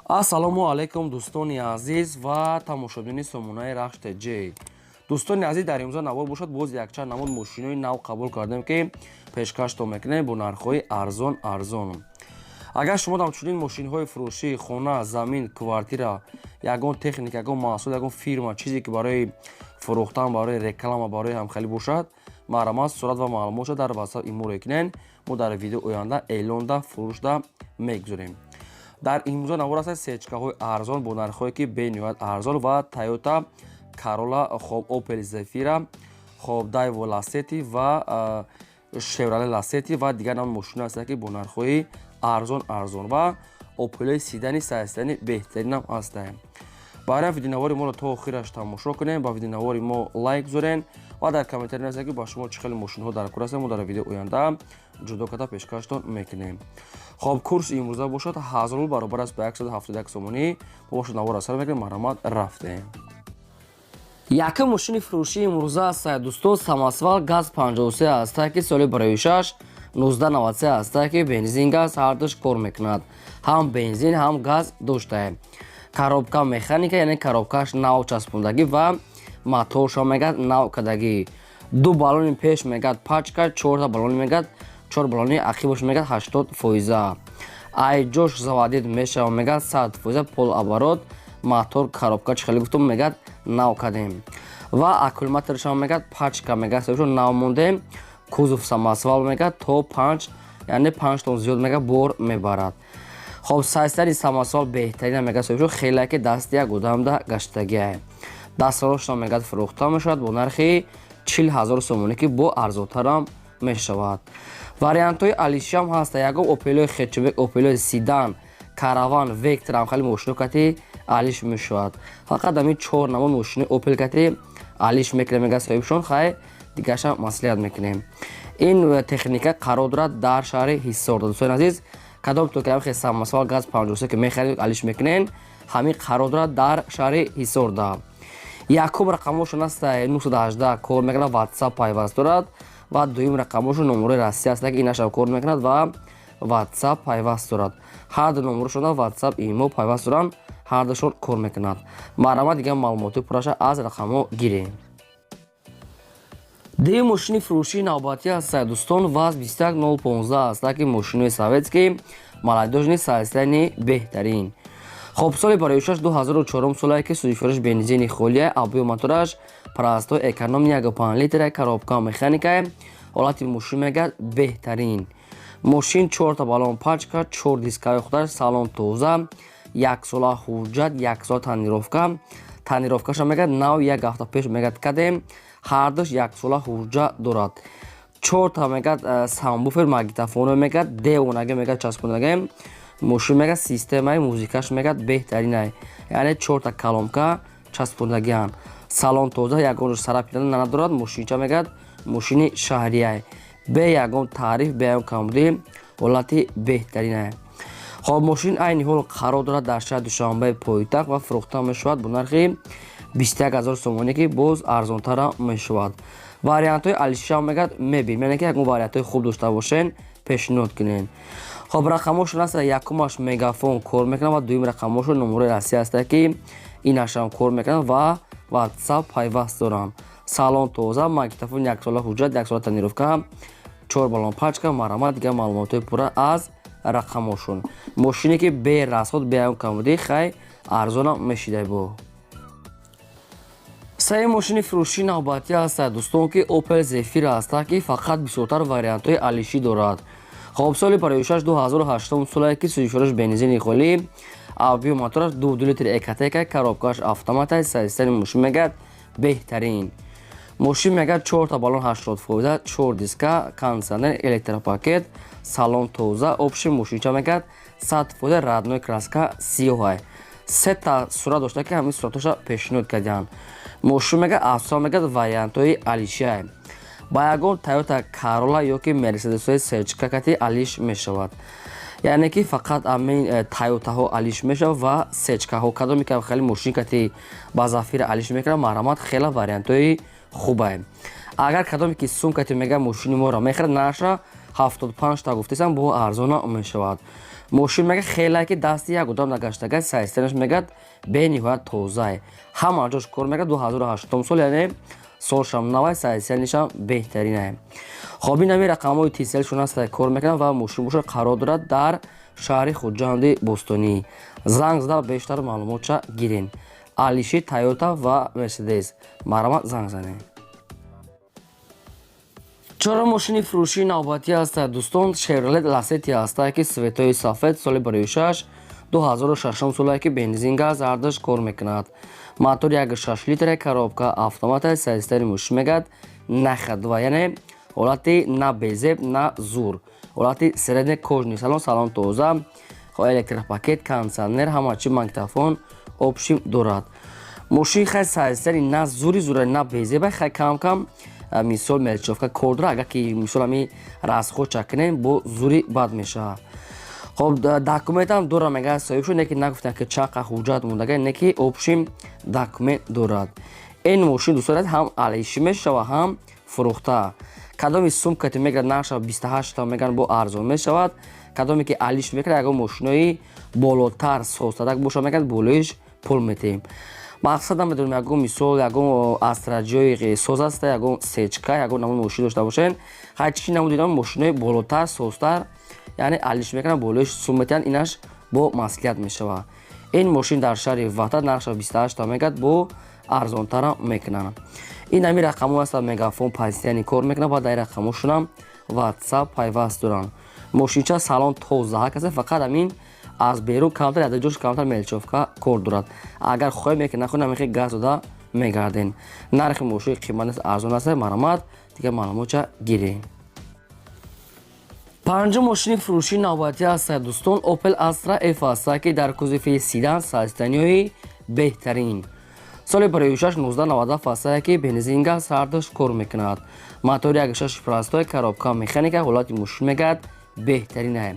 Ассалому алайкум, дӯстони азиз ва тамошобинони сомонаи Рахш ТЖ. Дӯстони азиз, дар имрӯза навор бошад, боз якчанд намуд мошинои нав қабул кардем, ки пешкаштон мекунем бо нархҳои арзон арзон. Агар шумо ҳамчунин мошинҳои фурӯшӣ, хона, замин, квартира, ягон техника, ягон маҳсул, ягон фирма, чизе ки барои фурӯхтан, барои реклама, барои ҳамхелӣ бошад, марҳамат, сурат ва маълумотша дар WhatsApp, иморо кунен. Мо дар видео оянда эълонда, фурӯшда мегузорем. Дар имрӯза навор аст сечкаҳои арзон бо нархҳое ки бениҳоят арзон ва Тойота Карола, хоб, Опел Зефира, хоб, Дайво Ласети ва Шевроле Ласети ва дигар намуд мошино ҳастанд, ки бо нархҳои арзон арзон ва Опелои седани, сайстани беҳтаринам ҳастанд. Барои видеонавори моро то охираш тамошо кунем, ба видеонавори мо лайк гузорен ва дар комментарий нависед, ки ба шумо чӣ хеле мошинҳо дар кор ҳастанд. Мо дар видео оянда ҷудо карда пешкаштон мекунем. Хоб, курси имрӯза бошад 1000 рубл, баробар аст ба 171 сомонӣ. Мо бошад навор асар мекунем, марҳамат, рафтем. Якум мошини фурӯшии имрӯза аст, дӯстон, самосвал ГАЗ 53 ҳаста, ки соли 2006, 1993 ҳаста, ки бензин, газ ҳардуш кор мекунад, ҳам бензин, ҳам газ доштаем. Коробка механика, яъне коробкааш нав часпондагӣ ва моторша мегад нав кардагӣ. Ду баллони пеш мегад пачка, чорта баллони мегад, чор баллони ақибаш мегад 80 фоиза. Айҷош заводить мешава мегад, 100 фоиза, полуоборот. Мотор, коробка, чӣ хеле гуфтум, мегад нав кардем ва аккумуляторшам мегад пачка, мегад нав мондем. Кузов самосвал мегад то панҷ, яъне 5 тон зиёд мегад бор мебарад. Хоб, сайстари самосвал беҳтарина мегад, соҳибшо хеле ки дасти як одамда гаштагиа. Дастарошна мегад фурӯхта мешавад бо нархи 40 000 сомонӣ, ки бо арзонтарам мешавад. Вариантҳои алишиам ҳаста: ягон Опелои хэтчбек, Опелои седан, Караван, Вектор ҳам хеле мошино кати алиш мешавад. Фақат ҳамин чор намуд мошини Опел кати алиш мекунем, мегӯяд соҳибшон. Хай, дигарша маслиҳат мекунем. Ин техника қарор дорад дар шаҳри Ҳисор. Дӯстони азиз, кадом то ки самосвал ГАЗ 53 ки мехаред, алиш мекунен, ҳамин қарор дорад дар шаҳри Ҳисорда. Якум рақамошон аст 918, кор мекунад, WhatsApp пайваст дорад ва дуюм рақамошон номерои Россия аст, ки инашам кор мекунад ва WhatsApp пайваст дорад. Ҳар ду номерошона WhatsApp, имо пайваст доранд, ҳардушон кор мекунад. Марҳамат, дигар маълумоти пурраша аз рақамҳо гирем. Дуюм мошини фурӯшии навбатӣ аст, дӯстон, ВАЗ 21015 аст, ки мошинои советский, молодёжный, состояние беҳтарин. Хоб, соли бароишаш 2004 солае, ки сӯзишвориш бензини холия, объём мотораш простой, экономный, 1,5 литра, коробка механика. Ҳолати мошин мегӯяд беҳтарин. Мошин чорта баллон пачка, чор дискаи худаш, салон тоза, яксола ҳуҷҷат, яксола тонировка. Тонировкаша мегӯяд нав як ҳафта пеш мегӯяд кардем. Ҳардуш яксола ҳуҷҷат дорад. Чорта мегӯяд сабвуфер, магнитофоно мегӯяд девонаге мегӯяд часпонаге. Мошин мегӯяд системаи музикаш мегӯяд беҳтаринай, яъне чорта колонка часпондагианд. Салон тоза, ягон царапина надорад. Мошинча мегӯяд мошини шаҳрияй, бе ягон таъриф, бе ягон камбудӣ, ҳолати беҳтаринай. Хоб, мошин айни ҳол қарор дорад дар шаҳри Душанбеи пойтахт ва фурӯхта мешавад бо нархи 21 000 сомонӣ, ки боз арзонтарам мешавад. Вариантҳои алишам мегӯяд мебинем, яъне ки ягон вариантҳои хуб дошта бошен, пешниҳод кунед. Хоб, рақамошон аст: якумаш мегафон кор мекунад ва дуюм рақамошон номерои Россия аст, ки инашам кор мекунад ва WhatsApp пайваст доранд. Салон тоза, магнитофон, яксола ҳуҷҷат, яксола тонировка, чор баллон пачка. Марҳамат, дигар маълумотҳои пурра аз рақамошон. Мошине ки бе расход, бе ягон камбудӣ, хай, арзонам мешидай. Бо саи мошини фурӯшии навбатӣ ҳастад, дӯстон, ки Опел Зефира ҳастад, ки фақат бисёртар вариантҳои алишӣ дорад. Хоб, соли 56, 2008 солае, ки сӯзишвораш бензини холӣ, объём мотораш 2,2 литр Ecotec, коробкааш автомата. Состояние мошин мегӯяд беҳтарин. Мошин мегӯяд чорта баллон 80 фоиза, чор диска, кондиционер, электропакет, салон тоза. Общий мошинча мегӯяд 100 фоиза родной, краска сиёҳай. Сета сурат дошта, ки ҳамин суратҳоша пешниҳод кардианд. Мошин мегӯяд асосан мегӯяд вариантҳои алишиай, ба ягон Тойота Карола ё ки Мерседесҳои сечка кати алиш мешавад, яъне ки фақат ҳамин Тойотаҳо алиш мешавад ва сечкаҳо. Кадоме ки хеле мошин кати ба Зафира алиш мекунад, марҳамат, хеле вариантҳои хубае. Агар кадоме ки сумкати мега мошини моро мехарад, наша 75 та гуфтесам, бо арзона мешавад. Мошин мега хеле ки дасти як одам нагаштага, состояние ш мегад бениҳоят тозае, ҳама ҷош кор мекард. 2008 сол, яъне солшам навай, состояние шам беҳтаринае. Хоб, ин ҳами рақамҳои Тиселшон аст, кор мекунад ва мошин бошад, қарор дорад дар шаҳри Хуҷанди бостонӣ. Занг зада бештар маълумотша гирен. Алиши Тойота ва Мерседес, марҳамат, занг занед. Чора мошини фурӯшии навбатӣ аст, дӯстон. Шевролет Ласети ҳаста, ки цвет ои сафед, соли 6 2006 солае, ки бензин, газ ҳардаш кор мекунад. Мотор 1,6 литре, коробка автомата. Состояние мошин мегӯяд на ходовая, яъне ҳолати на безеб, на зур, ҳолати средне. Кожаный салон, салон тоза, электропакет, кондиционер, ҳама чи, магнитофон общем дорад. Мошин хай состояние на зури зура, на безеба, хай кам кам мисол мелочёвка кор дорад. Агар ки мисол ҳами расход ча кунем, бо зури бад мешавад. Хоб, документам дорам, мега соҳиб шуд, не ки нагуфтам ки чақа ҳуҷҷат мондага, не ки общем документ дорад. Ин мошин, дӯстон, ҳам алишӣ мешавад, ҳам фурӯхта. Кадоми сумкати мегирад, нархша 28 меган, бо арзон мешавад. Кадоме ки алиш мекунад, ягон мошинои болотар созтарак боша, мегӯяд, болоиш пул метиҳем. Мақсад намедонем, ягон мисол ягон Астраҷои соз аста, ягон сечка, ягон намуд мошин дошта бошен. Ҳар чӣ намуд дидам, мошинои болотар созтар, яъне алиш мекунад, болоиш сум метиҳанд, инаш бо маслиҳат мешавад. Ин мошин дар шаҳри Ваҳдат нархша 28 мегӯяд, бо арзонтарам мекунанд. Ин ҳами рақамҳо ҳастанд, Мегафон постоянно кор мекунад ва дар рақамҳошонам Ватсап пайваст доранд. Мошинча салон тоза ҳакаса, фақат ҳамин аз берун камтар ядоҷош камтар мелочёвка кор дорад. Агар хоҳем меки, нахоҳем, намехе газ дода мегардем. Нархи мошин қимат нест, арзон аст. Марҳамат, дигар маълумотча гирем. Панҷум мошини фурӯшии навбатӣ аст, дӯстон. Opel Astra F аст, ки дар кузови седан, состояние ҳои беҳтарин, соли 6 1997 аст, ки бензин, газ ҳардаш кор мекунад. Мотори 1,6 простой, коробка механика. Ҳолати мошин мегӯяд беҳтаринае.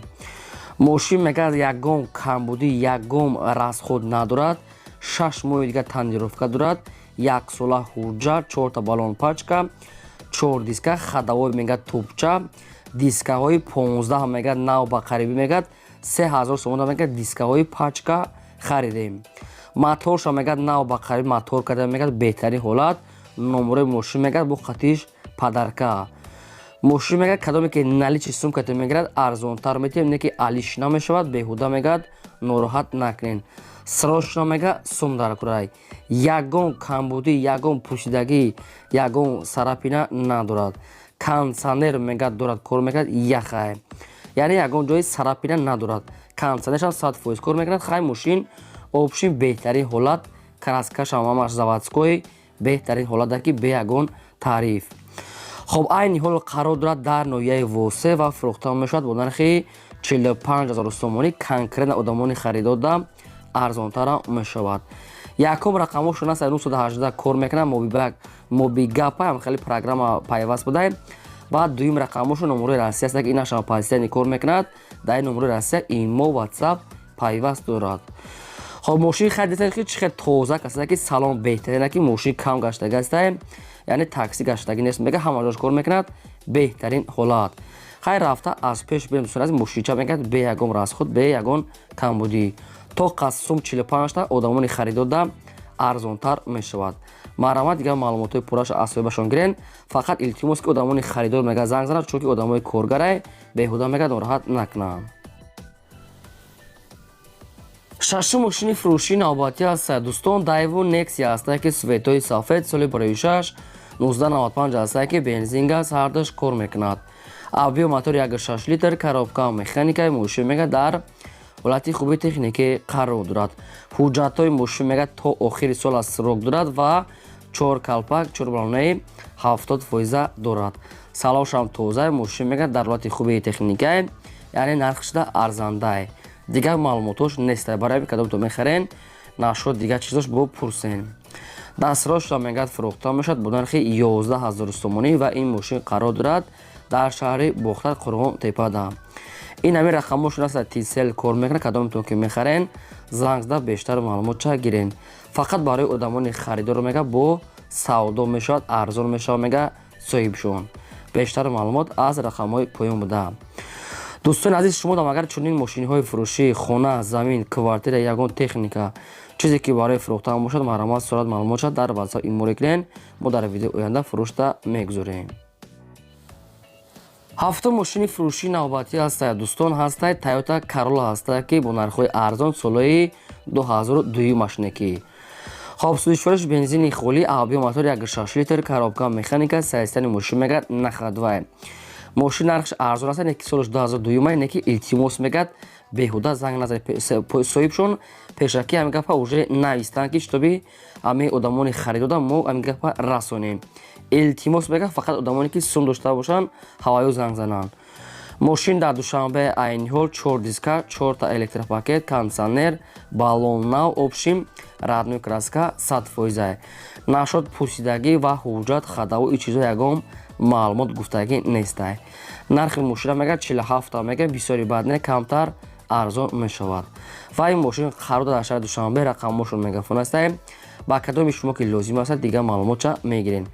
Мошин мегӯяд ягон камбудӣ, ягон расход надорад. 6 моҳи дигар тонировка дорад, яксола ҳуҷҷат, чорта баллон пачка, чор диска, ходовой мегӯяд тупча, дискаҳои 15 мегӯяд нав ба қарибӣ, мегӯяд 3000 сомона, мегӯяд дискаҳои пачка харидем. Моторша мегӯяд нав ба қариб мотор карда, мегӯяд беҳтарин ҳолат. Номерои мошин мегӯяд бо қатиш подарка. Мошин мегӯяд, кадоме ки наличный сумкате мегирад, арзонтар метиҳем, не ки алиш намешавад. Беҳуда мегӯяд нороҳат накунед, срочно мега сум дар курай. Ягон камбудӣ, ягон пӯсидагӣ, ягон царапина надорад. Кондиционер мегӯяд дорад, кор мекунад, яхай, яъне ягон ҷои царапина надорад. Кондиционершам 100% кор мекунад. Хай, мошин общем беҳтарин ҳолат, краска шам ҳамаш заводской, беҳтарин ҳолат, ки бе ягон таъриф. Хоб, айни ҳол қарор дорад дар ноҳияи Восе ва фурӯхта мешавад бо нархи 45 000 сомонӣ. Конкретно одамони харидода арзонтарам мешавад. Якум рақамҳошон аст, 918 кор мекунад, Мобигапа ҳам хеле программа пайваст буда. Баъд дуюм рақамҳошон номерои Россия аст, ки инашам постоянно кор мекунад. Дар ин номерои Россия имо, Ватсап пайваст дорад. Хоб, мошини харидатан ки чӣ хел тоза касада, ки салон беҳтарина, ки мошин кам гаштага аста, яъне такси гаштагӣ нест, мега ҳама ҷош кор мекунад, беҳтарин ҳолат. Хайр, рафта аз пеш бирем, дӯстон азиз. Мошинча мегӯяд бе ягон расход, бе ягон камбудӣ, то қасум 45та одамони харидода арзонтар мешавад. Марҳамат, дигар маълумотҳои пурраша аз соҳибашон гирен. Фақат илтимос, ки одамони харидор мега занг занад, чунки одамои коргарай, беҳуда мега нороҳат накунанд. Шашум мошини фурӯшии навбатӣ аст, дӯстон. Дайву Нексия аст, ки цвет ои сафед, соли 6 1995 аст, ки бензин, газ ҳардаш кор мекунад. Объём мотор 1,6 литр, коробка механика. Мошин мега дар ҳолати хуби техникӣ қарор дорад. Ҳуҷҷатҳои мошин мега то охири сол аз срок дорад ва чор калпак, чор баллонаи 70 фоиза дорад. Салоншам тоза. Мошин мега дар ҳолати хуби техникае, яъне нархшда арзандае. Дигар маълумотош нестай, барои кадомто мехарен, нашуд, дигар чизош бо пурсен. Дастрошро мегӯяд фурӯхта мешавад бо нархи 11 000 сомонӣ ва ин мошин қарор дорад дар шаҳри Бохтар, Қурғон Тепада. Ин ҳамин рақамҳошон аст, Тисел кор мекунад. Кадомтон ки мехарен, занг зада бештар маълумот ча гирен. Фақат барои одамони харидорро мега бо савдо мешавад, арзон мешавад, мега соҳибшон. Бештар маълумот аз рақамҳои поён буда. Дӯстони азиз, шумо дам агар чунин мошинҳои фурӯшӣ, хона, замин, квартира, ягон техника, чизе ки барои фурӯхтан бошад, марҳамат, сурат, маълумот шад дар WhatsApp иморе кунед, мо дар видеои оянда фурӯшта мегузорем. Ҳафтум мошини фурӯшии навбатӣ ҳастад, дӯстон, ҳастад Toyota Corolla ҳастад, ки бо нархҳои арзон, солҳои 2002 машине ки. Хоб, сӯзишвориш бензини холӣ, объём мотор 1,6 литр, коробка механика, состояние мошин мегӯяд на ходовая. Мошин нархш арзон аст, неки солаш 2002, неки илтимос мегӯяд, беҳуда занг назанед. Соҳибшон пешакӣ ҳамин гапа уже навистанд, ки чтобы ҳамин одамони харидода мо ҳамин гапа расонем. Илтимос мегӯяд, фақат одамоне ки сум дошта бошанд, ҳавоё занг зананд. Мошин дар Душанбе айни ҳол, чор диска, чорта электропакет, кондитсионер, баллон нав, общем, родной краска 100%. Нашод пусидагӣ ва ҳуҷҷат, ходовой, чизо ягон маълумот гуфтагӣ нестай. Нархи мошина мегӯяд 47, мегӯяд, бисёри бад не, камтар арзон мешавад. Ва ин мошин қарор дар шаҳри Душанбе, рақамҳошон мегафон ҳастай. Ба кадоми шумо ки лозим аст, дигар маълумотча мегирем.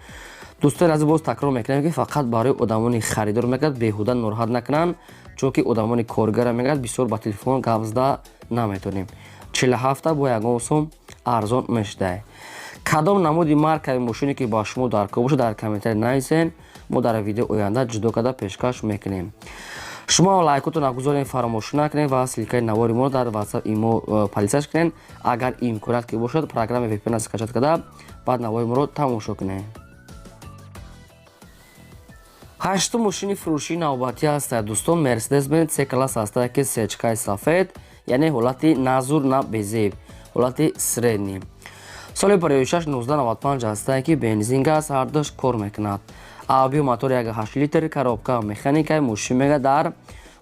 Дӯстони азиз, боз такрор мекунем, ки фақат барои одамони харидор мегӯяд, беҳуда нороҳат накунанд, чунки одамони коргара мегӯяд, бисёр ба телефон гап зада наметонем. 47 бо ягон сум арзон мешудай. Кадом намуди маркаи мошине ки ба шумо даркор бошад, дар комментарий нависен, мо дар видео оянда ҷудо карда пешкаш мекунем. Шумо лайкотро нагузорем, фаромӯш накунед ва ссылка и навори моро дар WhatsApp, имо поделиться кунед. Агар имконият ки бошад, программаи VPN скачать карда, баъд навори моро тамошо кунед. Ҳаштум мошини фурӯшии навбатӣ ҳастад, дӯстон, Мерседес Бенз С класс ҳастад, ки сечкаи сафед, яъне ҳолати назур на безеб, ҳолати средний. Соли 56 1995 ҳастад, ки бензин, газ ҳардуш кор мекунад. Объём мотор 1,8 литр, коробка механика. Мошин мегӯяд, дар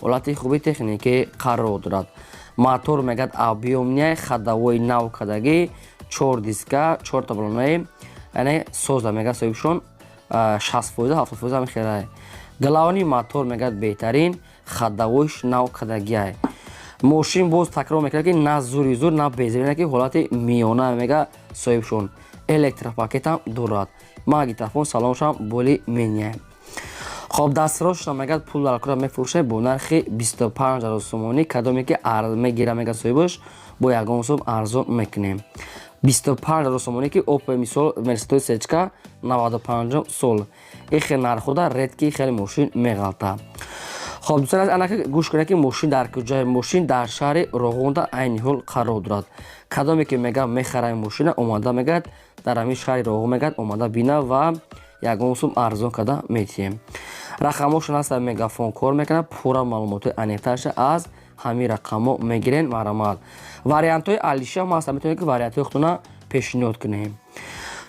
ҳолати хуби техникӣ қарор дорад. Мотор мегӯяд, объёмный, ходовой нав кардагӣ, чор диска, чорта балонаи, яъне соза, мегӯяд соҳибшон, 60%, 70% ҳами хелай. Главный мотор мегӯяд, беҳтарин, ходовой ш нав кардагиай. Мошин, боз такрор мекунад, ки на зури зур, на безеб, ки ҳолати миёна, мега соҳибшон. Электропакетам дорад, магнитофон, салоншам боли меняй. Хоб, дастрошна мегӯяд, пул дар кора мефурӯшад бо нархи 25 000 сомонӣ. Кадоме ки мегира, мегӯяд соҳибаш, бо ягон сум арзон мекунем. 25 000 сомонӣ, ки опе мисол Мерседои сечка 95 сол, ихе нархода редки хеле мошин меғалта. Хоб, дӯстон азиз, анака гӯш кунед, ки мошин дар куҷое. Мошин дар шаҳри Роғунда айни ҳол қарор дорад. Кадоме ки мега мехарам мошина, омада мегӯяд, дар ҳамин шаҳри Роғун мегӯяд, омада бина ва ягон сум арзон карда метиҳем. Рақамҳошон ҳаста, мегафон кор мекунад. Пурра маълумотҳои аниқтарша аз ҳамин рақамҳо мегирен, марҳамат. Вариантҳои алишиам ҳаста, метавонед ки вариантҳои худтона пешниҳод кунем.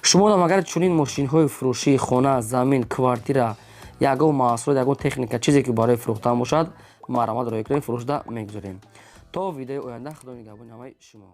Шумо агар чунин мошинҳои фурӯшии, хона, замин, квартира, ягон маҳсулот, ягон техника, чизе ки барои фурӯхтан бошад, марҳамат, роҳӣ кунед, фурӯшда мегузорем. То видеои оянда, худо нигаҳбони ҳамаи шумо.